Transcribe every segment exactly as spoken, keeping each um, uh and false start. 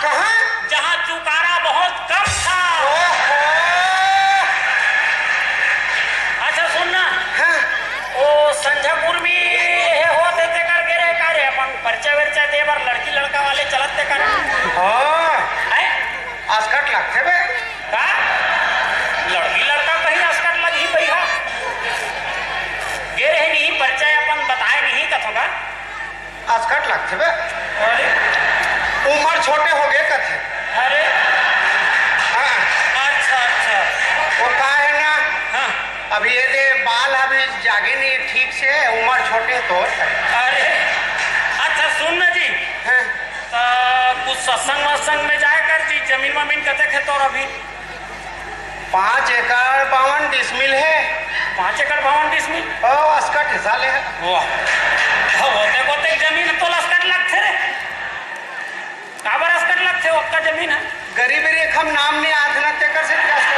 कहाँ? जहाँ चुकारा बहुत कम था। ओहो। अच्छा सुन ना, हाँ। ओ संझा कुर्मी हे हो, ते तेकर गे रहे का रे, अपन परिचय विरचय दे बर लड़की लड़का वाले चलत तेकर। हाँ। हैं? असकट लगथे बे। का? लड़की लड़का कहीं असकट लगही भैया? गे रहे नहीं, परिचय अपन बताए नहीं कथों का। असकट लगथे बे। अरे। उमर छोटे हो गए कथे। अरे। हाँ। अच्छा, अच्छा। वो का है ना, हाँ। अभी ये दे बाल अभी जागे नहीं ठीक से, उमर छोटे तो। अरे। अच्छा सुन ना जी। हाँ। त कुछ सत्संग वत्संग में जाए कर जी, जमीन वमीन कते खे तोर अभी? पाँच एकड़ बावन डिसमिल हे। पाँच एकड़ बावन डिसमिल? ओ, असकट हिस्सा ले हे। वाह। होते होते जमीन तो असकट लगथे रे। काबर असकट लगथे, ओतका जमीन हे। गरीब रेखा म नाम नहीं आत ना, तेकर से असकट लगथे।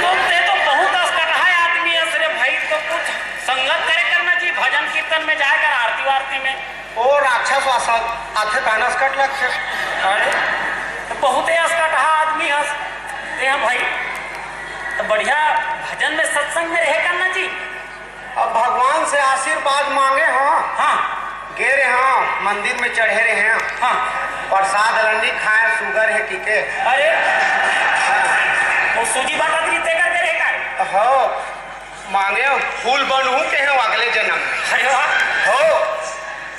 तो ते तो बहुत असकटहा आदमी हस रे भाई, तो कुछ संगत करे करना जी, भजन कीर्तन में जाए कर, आरती वारती में। ओ राक्षस वासा आथे तानस कट लगथे। अरे, तो बहुते असकटहा आदमी हस। ते हाँ भाई, तो बढ़िया भजन में सत्संग में रहे करना जी। अब भगवान से आशीर्वाद मांगे हो। हाँ। गे रहे हो, मंदिर में चढ़े रहे हो। हाँ। प्रसाद रन्नी खाए, शुगर है, ठीक है। अरे, वो सूजी बाटा दी तेकर दे रहे का? हो। मांगे फूल बनहूं के हैं अगले जन्म में। अरे वाह। हो।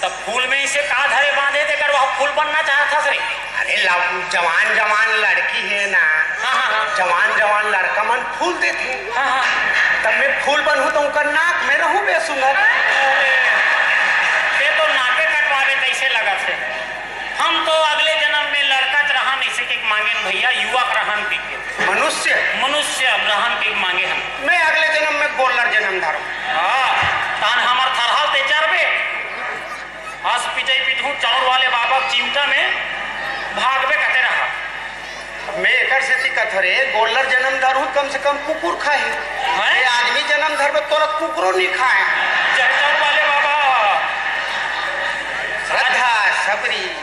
तब फूल में इसे का धरे बांधे, तेकर वह फूल बनना चाहत हस रे? अरे ला-, जवान जवान लड़की है ना, हाँ, हाँ, हाँ। जवान जवान लड़का मन फूल देथे। हाँ, हाँ। तब मैं फूल बनहूं तो उनकर नाक में रहूं बेसुंदर। अरे, ते तो नाके कटवावे तैसे लगत है। हम तो अगले जन्म में लड़का च रहन, इसे के मांगेन भैया, युवक रहन पी के। मनुष्य? मनुष्य रहन के मांगे हम। मैं अगले जन्म में गोल्लर जन्म धरूं। हाँ, तान हमर थरहाल ते चरबे। हंस पिचई पिटहूं चाउर वाले बाबा के चिमटा में भागबे कते रहा। मैं एकर सेती कथों रे, गोल्लर जन्म धरूं, कम से कम कुकुर खाही। हैं? ये आदमी जन्म धरबे, तोला कुकुरो नहीं खाए। जय चाउर वाले बाबा। श्रद्धा, सबरी,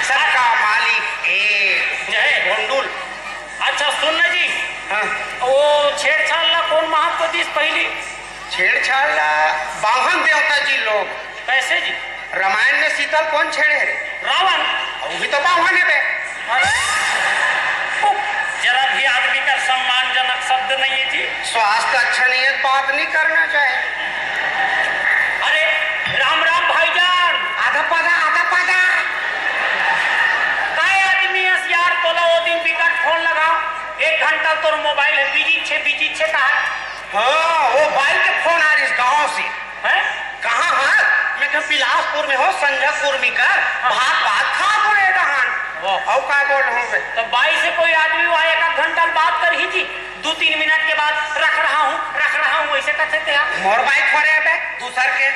सबका मालिक एक। जय। भोंडुल। अच्छा सुन ना जी। हाँ। वो छेड़छाड़ ला कौन महत्व दिस पहली? छेड़छाड़ ला बाम्हन देवता जी लोग। कैसे जी? रामायण में सीता ल कौन छेड़े रे? रावण। अउ भी तो बाम्हन है बे। अरे, उफ, जरा भी आदमी का सम्मानजनक शब्द नहीं है जी। स्वास्थ्य अच्छा नहीं है, बात नहीं करना चाहे। अरे, राम राम भाईजान। आधा पादा, आधा पादा। काय आदमी हस यार, तोला वो दिन बिकट फोन लगा, एक घंटा तोर मोबाइल है बिजी छे, बिजी छे कहा। हाँ, वो बाई के फोन आ रहिस गांव से। हैं? कहाँ हाँ? मैं कहा बिलासपुर में हो, संझा कुर्मी कर, हाँ। भात भात खा को रे डहान। वाह। अउ का बोल हूँ बे? तो बाई से कोई आदमी वहाँ एक आध घंटा बात करही जी, दो तीन मिनट के बाद रख रहा हूँ, रख रहा हूँ, ऐसे कथे ते आप। मोर बाई थोड़े है बे, दूसर के।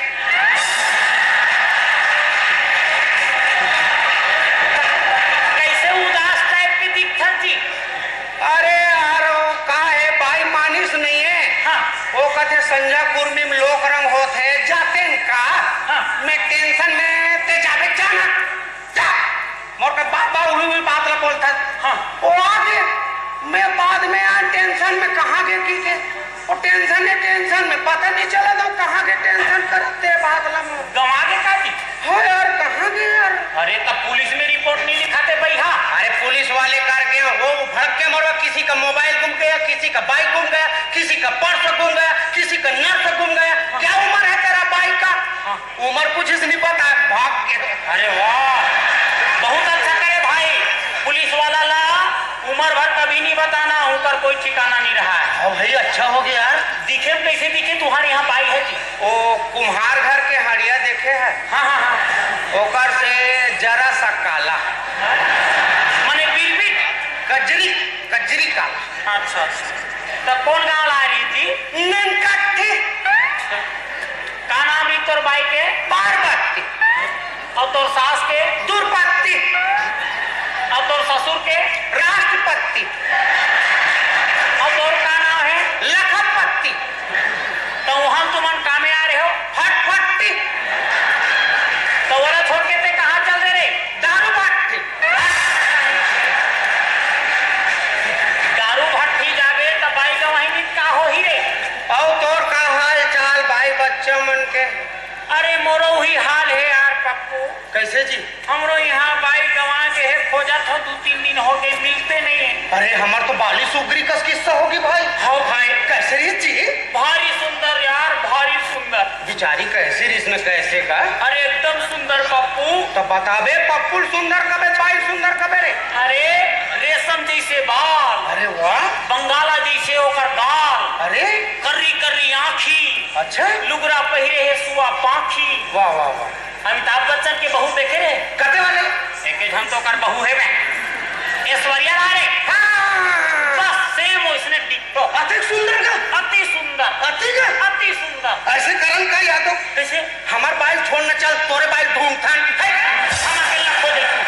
कैसे उदास टाइप के दिखत जी? अरे यार, वो का है, बाई मानिस नहीं है। हाँ। वो कथे संझा कुर्मी में लोक रंग होत है, जाते हैं का? हाँ। मैं टेंशन में ते जाबे जाना। जा। मोर के बाबा उही उही बात ला बोलता। हाँ। वो आगे, मैं बाद में आ टेंशन में कहाँ गए की के? वो टेंशन है, टेंशन में पता नहीं चला तो कहाँ के टेंशन करते बात ला मोर। गंवा के का जी? हाँ यार, कहाँ गए यार? अरे, तब पुलिस में रिपोर्ट नहीं लिखाते भैया? अरे, पुलिस वाले कर गए हो, वो भड़क के मरवा, किसी का मोबाइल गुम गया, किसी का बाइक गुम गया, किसी का पर्स गुम गया, किसी का नर्स गुम गया। क्या उम्र है तेरा बाइक का? हाँ। उम्र कुछ इस नहीं पता है, भाग गए। अरे वाह, बहुत अच्छा करे भाई। पुलिस वाला ला उम्र भर कभी नहीं बताना, उनकर कोई ठिकाना नहीं रहा है। हाँ भाई, अच्छा हो गया यार। दिखे में कैसे दिखे तुम्हारे यहाँ बाई है जी? ओ कुम्हार घर के हड़िया देखे है? हाँ, हाँ, हाँ। ओकर से जरा सा काला। माने बिरबिट? कजरी, कजरी काला। अच्छा, अच्छा। तब कौन गाँव ला रही थी? ननकट्ठी। का नाम रही तोर बाई के? पार्वती। और तोर सास के? दुर्पत्ती। और तोर ससुर के? राष्ट्रपति। और तोर का नाम है? लखपति। तो वहां तुमन का में आ रहे हो? फटफटी। अरे मोरो उही हाल हे यार पप्पू। कइसे जी? हमरो इहाँ बाई गंवा गे हे, खोजत हों, दू तीन दिन होगे, मिलते नइ हे। अरे हमर तो बाली सुग्गरी कस किस्सा होगे भाई। हव भाई। कइसे रहिस जी? भारी सुंदर यार, भारी सुंदर। बिचारी कइसे रहिस न कइसे का? अरे एकदम सुंदर पप्पू। त बताबे पप्पू ल सुंदर कबे, बाई ल सुंदर कबे रे? अरे रेशम जइसे बाल। अरे वाह। बंगाला जइसे ओकर गाल। अरे। कर्री कर्री आँखी। अच्छा। लुगरा पहिरे हे सुआ पाँखी। वाह, वाह, वाह। अमिताभ बच्चन के बहू देखे रे? कते वाले? एके झन तो ओकर बहू हे बे। ऐश्वर्या राय रे। हाँ। बस same वइसने ditto। अतिक सुंदर का? अति सुंदर। अति का? अति सुंदर। अइसे करन का यादव? कइसे? हमर बाई ल छोड़ न चल, तोरे बाई ल ढूंढथन। हे, हम अकेला खोज लेथन।